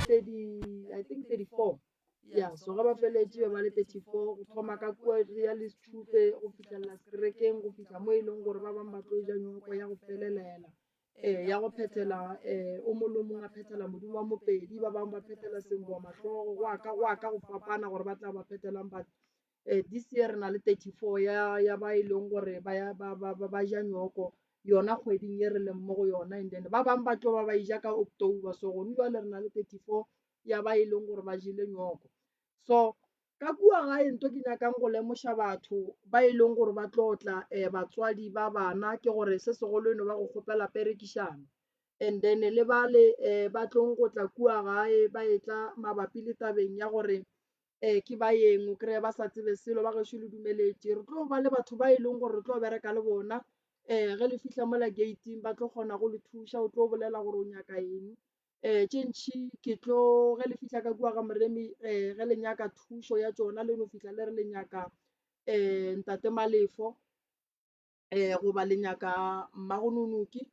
30, I think 34. Ya, so ge ba feletše be ba le 34 go thoma ka kua re ya le Sethupe go fihlelela sekerekeng go fihla mo e leng gore ba bangwe ba tlo ja nyoko ya go felelela um ya go phethela um o mongwe le o mongwe a phethela modimo wa Mopedi, ba bangwe ba phethela sengoma hlogo go ya ka go ya ka go fapana gore ba tla ba phethelang. But um this year re na le 34 ya ya ba e leng gore ba ya ba ba ba ja nyoko yona kgweding ye re leng mo go yona, and then ba bangwe ba tlo ba ba e ja ka October. So gone jwale re na le 34 ya ba e leng gore ba jele nyoko. So ka kua gae nto ke nyakang go lemoša batho ba e leng gore ba tlo tla um batswadi ba bana ke gore se segolo e no ba go kgopela perekišano. And then le bale um ba tlong go tla kua gae ba etla mabapi le tabeng ya gore um ke baeng o kry-e ba sa tsebe selo, ba gešo le dumeletše. Re tlo ba le batho ba e leng gore re tlo bereka le bona um ge le fihla mola gate-ing ba tlo kgona go le thuša, o tlo bolela gore o nyaka eng. Um tše ntšhi ke tlo ge le fihla ka kua ga Moremi um ge le nyaka thušo ya tšona le no fihla le re le nyaka um ntate Malefo um goba le nyaka Mmagononoki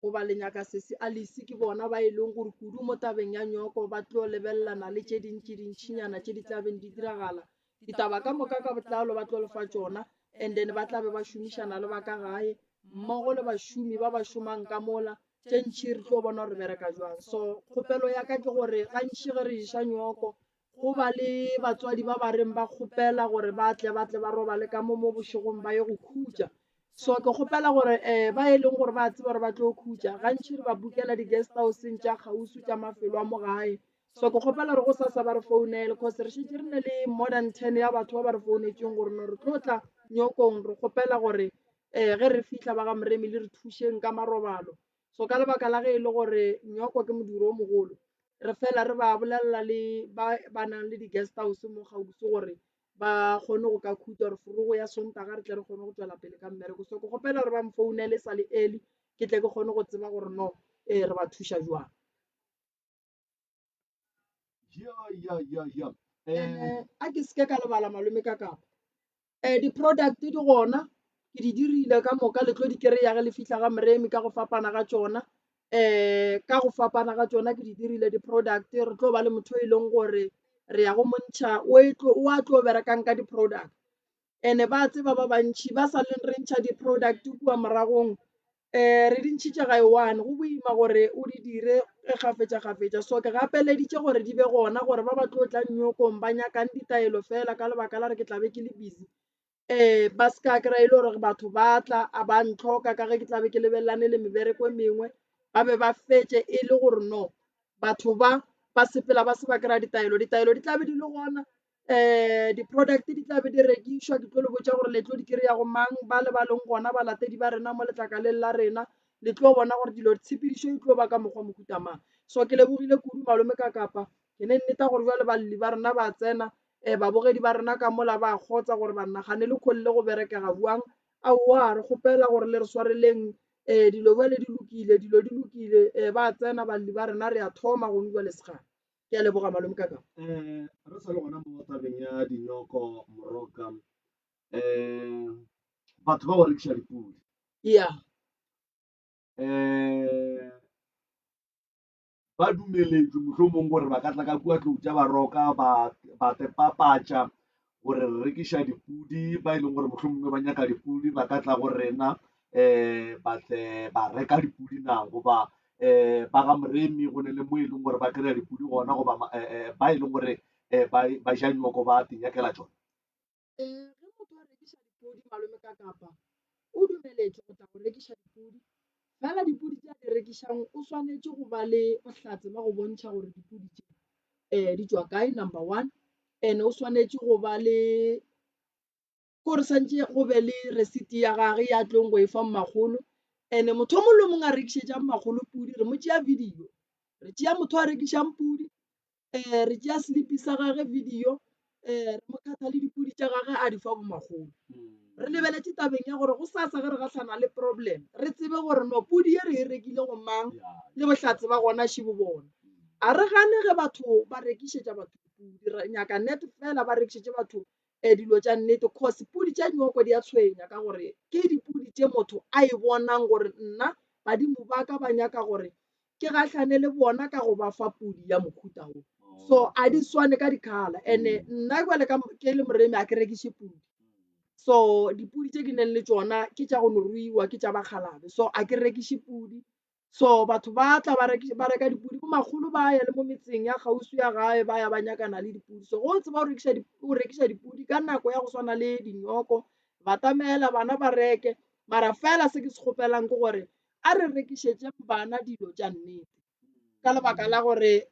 goba le nyaka sesi Alice, ke bona ba e leng gore kudu mo tabeng ya nyoko ba tlo lebelelana le tše dintši dintšinyana tše di tla beng di diragala. Ditaba ka moka ka botlalo ba tlo le fa tšona and then ba tla be ba šomišana le ba ka gae mmogo le bašomi ba ba šomang ka mola. Tše ntši re tlo bona gore bereka jwang. So kgopelo ya ka ke gore gantši ge re ješa nyoko go ba le batswadi ba ba reng ba kgopela gore ba tle ba tle ba robale ka mo mo bošegong ba ye go khutša. So ke kgopela gore um ba e leng gore ba tseba gore ba tlo khutša gantši re ba bookela di-guest house-eng tša kgauswi tša mafelo a mo gae. So ke kgopela gore gosasa ba re founele cause re šetše re ne le more than 10 ya batho ba ba re founetšeng gore no re tlo tla nyokong re kgopela gore um ge re fihla ba ga Moremi le re thušeng ka marobalo. So ka lebaka la ge e le gore nyoko ke modiro o mogolo, re fela re ba bolelela le ba ba nang le di-guest house mo kgauswi gore ba kgone go ka khutša gore forogo ya Sontaga re tle re kgone go tšwela pele ka mmereko. So ke kgopela gore ba mfounele e sa le early ke tle ke kgone go tseba gore no ee re ba thuša jwang. Ya, ya, ya, ya. Ene a ke seke ka lebala malome ka kapa um di-product di gona ke di dirile ka moka le tlo di kry-a ge le fihla ga Moremi ka go fapana ga tšona um ka go fapana ga tšona ke di dirile di-product re tlo ba le motho e leng gore re ya go montšha o e tlo o a tlo berekang ka di-product ene ba tseba ba bantši ba sa leng re ntšha di-product kua moragong um re di ntšhitše ga e one go boima gore o di dire kgafetša-kgafetša. So ke gapeleditše gore di be gona gore ba ba tlo tlang nyokong ba nyakang ditaelo fela ka lebaka la gore ke tla be ke le busy um ba se ka kry-a e le gore batho ba tla a ba ntlhoka ka ge ke tla be ke lebelelane le mebereko e mengwe ba be ba fetše e le gore no batho ba ba sepela ba se ba kry-a ditaelo. Ditaelo di tla be di le gona um di-product di tla be di rekišwa, ke tlo le botša gore le tlo di kry-a go mang, ba le ba leng gona balatedi ba rena mo letlakaleng la rena, le tlo bona gore dilo tshepedišo e tlo ba ka mokgwa mohuta mang. So ke lebogile kudu malome ka kapa, ke ne nneta gore jwale balli ba rena ba tsena, um babogedi ba rena ka mola ba kgotsa gore banna gane le kgonne go berekega bjang. Aowa re kgopela gore le re swareleng um dilo bjale di lokile, dilo di lokile, um ba tsena balli ba rena re a thoma gone jwale segale. Ke a leboga malome ka ka. Um re sa le gona mo tabeng ya dinoko Moroka, um batho ba go rekiša dipudi. Ya. Um ba dumeletšwe mohlomong gore ba ka tla ka kua tlou tša Baroka ba ba tepapatša gore re rekiša dipudi, ba e leng gore mohlomongwe ba nyaka dipudi ba ka tla go rena um ba tle ba reka dipudi na goba um ba ga Moremi go ne le mo e leng gore ba kry-a dipudi gona goba ba e leng gore um ba ja nyoko ba di nyakela tšona. Ge motho a rekiša dipudi malome ka kapa o dumeletšwe go tla go rekiša dipudi, fela dipudi tše a di rekišang o swanetše go ba le bohlatse ba go bontšha gore dipudi tše um di tšwa kae number one, and o swanetše go ba le Ke gore swantše go be le receipt ya gage ya tlong go e fa makgolo. And-e motho o mongwe le o mongwe a rekišetšang makgolo pudi re mo tšea video, re tšea motho a rekišang pudi re tšea slip-i sa gage video re mo kgatha le dipudi tša gage a di fa bo makgolo. Re lebeletše tabeng ya gore gosasa ge re gahlana le problem re tsebe gore no pudi ye re e rekile go mang le bohlatse ba gona še bo bona. A re gane ge batho ba rekišetša batho dipudi, re nyaka net fela ba rekišetše batho dilo tša nnete cause pudi tša nyoko di a tshwenya ka gore ke dipudi tše motho a e bonang gore nna badimo ba ka ba nyaka gore ke gahlane le bona ka go ba fa pudi ya mohuta wo. So a di swane ka di-colour and-e nna bjale ka ke le moremi a ke rekiše pudi. So dipudi tše ke nang le tšona ke tša go no ruiwa ke tša bakgalabje, so a ke rekiše pudi. So batho ba tla ba ba reka dipudi, bo makgolo ba ya le mo metseng ya kgauswi ya gae ba ya ba nyakana le dipudi. So ge o tseba o rekiša dipudi ka nako ya go swana le dinoko, batamela bana ba reke. Mara fela se ke se kgopelang ke gore a re rekišetšeng bana dilo tša nnete, ka lebaka la gore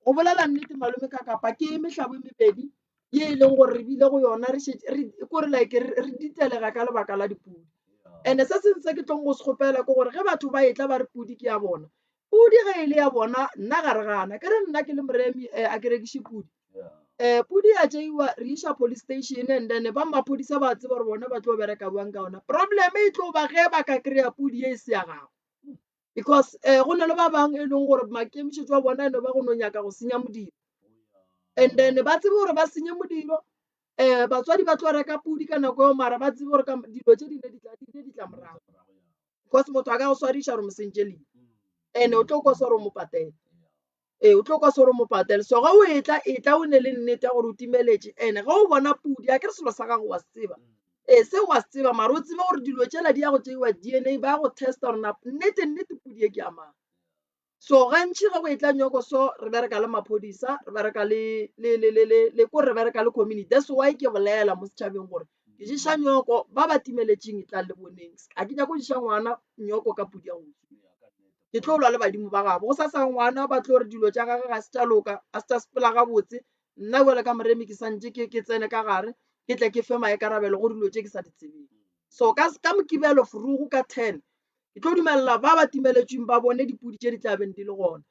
go bolela nnete malome ka kapa ke mehlabo e mebedi ye e leng gore re bile go yona re šetše re kore like re ditelega ka lebaka la dipudi. And-e se sengwe se ke tlong go se kgopela ke gore ge batho ba etla ba re pudi ke ya bona, pudi ge e le ya bona nna ga re gana. Ke re nna ke le moremi a ke rekiše pudi. Pudi ya tšeiwa re iša police station and then ba maphodisa ba tseba gore bona ba tlo bereka bjang ka yona. Problem e tlo ba ge ba ka kry-a pudi ye e se ya gago. Because go na le ba bangwe e leng gore maikemišetšo a bona e no ba go no nyaka go senya modiro. And then ba tsebe gore ba senye modiro, batswadi ba tlo reka pudi ka nako eo mara ba tsebe gore dilo tše di ne ditlamorago. Because motho a ka go swariša gore o mo sentše leina and-e o tlo kwa o mo patela. Ee, o tlo kwa o mo patela. So ge o etla, etla o ne le nnete ya gore o timeletše and-e ge o bona pudi akere selo sa gago wa se tseba. Ee, seo wa se tseba mara o tsebe gore dilo tšela di ya go tšeiwa D_N_A ba ya go test-a gore na nnete nnete pudi e ke ya mang. So gantši ge go etla nyoko so re bereka le maphodisa, re bereka le kore re bereka le community. That's why ke bolela mo setšhabeng gore ke ješa nyoko ba ba timeletšeng etlang le boneng. Ga ke nyake go ješa ngwana nyoko ka pudi ya go utswa. Ke tlo lwa le badimo ba gabo. Gosasa ngwana ba tlo re dilo tša gagwe ga se tša loka, ga se tša sepela gabotse. Nna bjalo ka moremi ke santše ke tsene ka gare ke tle ke fe maikarabelo go dilo tše ke sa di tsebeng. So ka Mokibelo vroeg ka ten ke tlo dumelela ba ba timeletšweng ba bone dipudi tše di tla beng di le gona.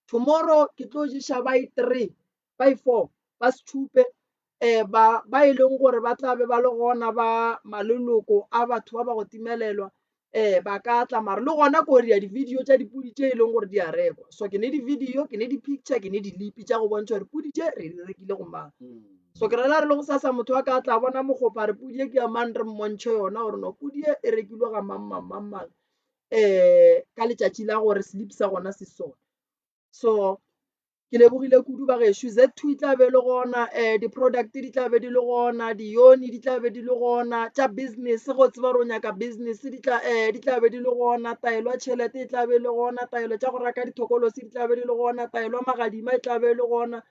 Tomorrow ke tlo ješa ba e three, ba e four ba setšhupe ba ba e leng gore ba tla be ba le gona ba maleloko a batho ba ba go timelelwa ba ka tla. Mara le gona ko dira di-video tša dipudi tše e leng gore di a rekwa. So ke ne di-video, ke ne di-picture, ke ne dilipi tša go bontšha gore pudi tše re di rekile go mang. So ke rela re le gosasa motho a ka tla bona mokgopa a re pudi e ke ya mang re mmontšhe yona gore no pudi e e rekilwe ga mang mang mang mang ka letšatši la gore slip sa gona se sona. So Ke lebogile kudu bagešo. Z2 e tla be le gona, di-product di tla be di le gona, diyoni di tla be di le gona, tša business ge o tseba gore o nyaka business di tla di tla be di le gona, taelo ya tšhelete e tla be e le gona, taelo tša go reka dithokolosi di tla be di le gona, taelo ya magadima e tla be e le gona,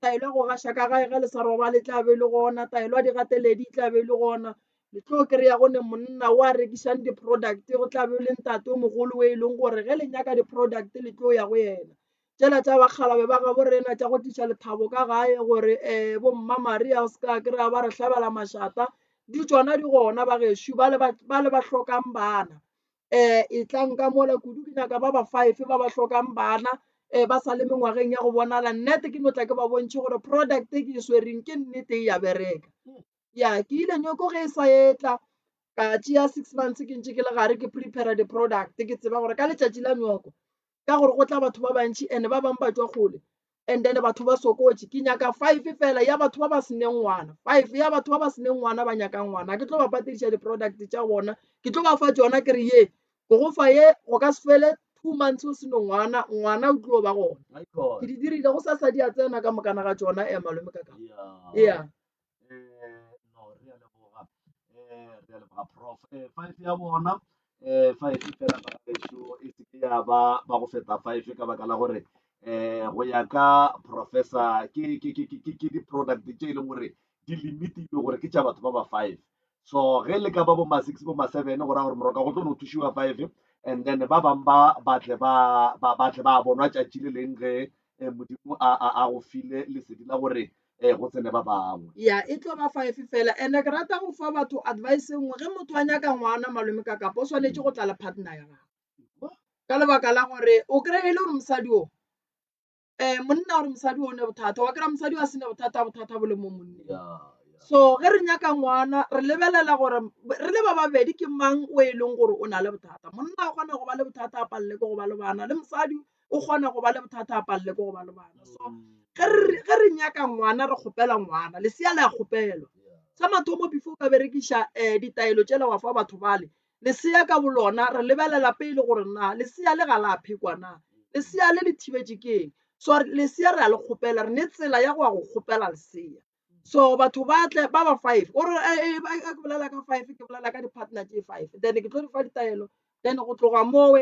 taelo ya go gaša ka gae ge le sa robale e tla be e le gona, taelo ya digateledi e tla be e le gona. Le tlo kry-a go ne monna o a rekišang di-product go tla be e le ntate o mogolo o e leng gore ge le nyaka di-product le tlo ya go yena. Tšela tša bakgalabje ba gabo rena tša go tliša lethabo ka gae gore bo mma Maria o se ka kry-a ba re hlabela mašata, di tšona di gona bagešo ba le ba le ba hlokang bana. Etlang ka mola kudu ke nyaka ba ba five ba ba hlokang bana ba sa le mengwageng ya go bonala. Nnete ke no tla ke ba bontšhe gore product e ke e swereng ke nnete e ya bereka. Ya ke ile nyoko ge e sa etla ka tšea six months ke ntše ke le gare ke prepare di-product ke tseba gore ka letšatši la nyoko ka gore go tla batho ba bantši and ba bangwe ba tšwa kgole and then batho ba sokotše. Ke nyaka five fela ya batho ba ba seneng ngwana, five ya batho ba ba seneng ngwana ba nyakang ngwana. Ke tlo ba patediša di-product tša bona, ke tlo ba fa tšona ke re ye ke go fa ye go ka se fele two months o seno ngwana, ngwana o tlo ba gona. Ke di dirile go sasa di a tsena ka mokana ga tšona malome ka ka. Yeah. No re a leboga, re a leboga prof. Five ya bona five fela ba gešo e se ke ya ba ba go feta five ka baka la gore go ya ka professor ke di-product tše e leng gore di limitilwe gore ke tša batho ba ba five. So ge le ka ba bo ma six bo ma seven go raya gore moroka go tlo no thušiwa five and then ba bangwe ba ba tle ba ba tle ba bonwa tšatši le leng ge Modimo a go file lesedi la gore go tsene ba bangwe. Ya, e tlo ba five fela. And-e ke rata go fa batho advice e nngwe, ge motho a nyaka ngwana malome ka kapa o swanetše go tla le partner ya gagwe. Ka lebaka la gore o kry-e e le gore mosadi o monna or mosadi o ne bothata, wa kry-a mosadi a sena bothata, bothata bo le mo monneng. So ge re nyaka ngwana re lebelela gore re le ba babedi ke mang o e leng gore o na le bothata. Monna o kgona go ba le bothata a palelwe ke go ba le bana, le mosadi o kgona go ba le bothata a palelwe ke go ba le bana. So ge re nyaka ngwana re kgopela ngwana, lesea le a kgopelwa. Sa mathomo before o ka berekiša ditaelo tšela wa fa batho bale, lesea ka bo lona re lebelela pele gore na lesea le ga la phekwa na. Lesea le le thibetše ke eng? So lesea re a le kgopela, re ne tsela ya go ya go kgopela lesea. So batho ba tle ba ba five, o re ke bolela ka five, ke bolela ka di-partner tše five, then ke tlo di fa ditaelo. Then go tloga moo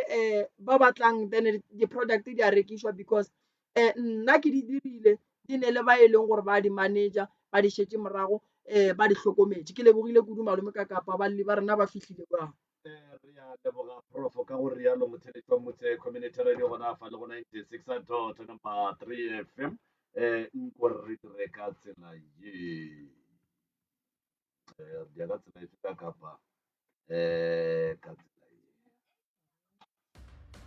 ba batlang, then di-product di a rekišwa because nna ke di dirile, di ne le ba e leng gore ba di manager, ba di šetše morago, ba di hlokometše. Ke lebogile kudu malome ka Kapa, balli ba rena ba fihlile kwa. Re a leboga Prof ka go rialo motheletši wa Motse Community Radio gona fa le go 96 dot number 3 FM. Nko re dire ka tsela ye, re ya ka tsela efe ka Kapa, ka tsela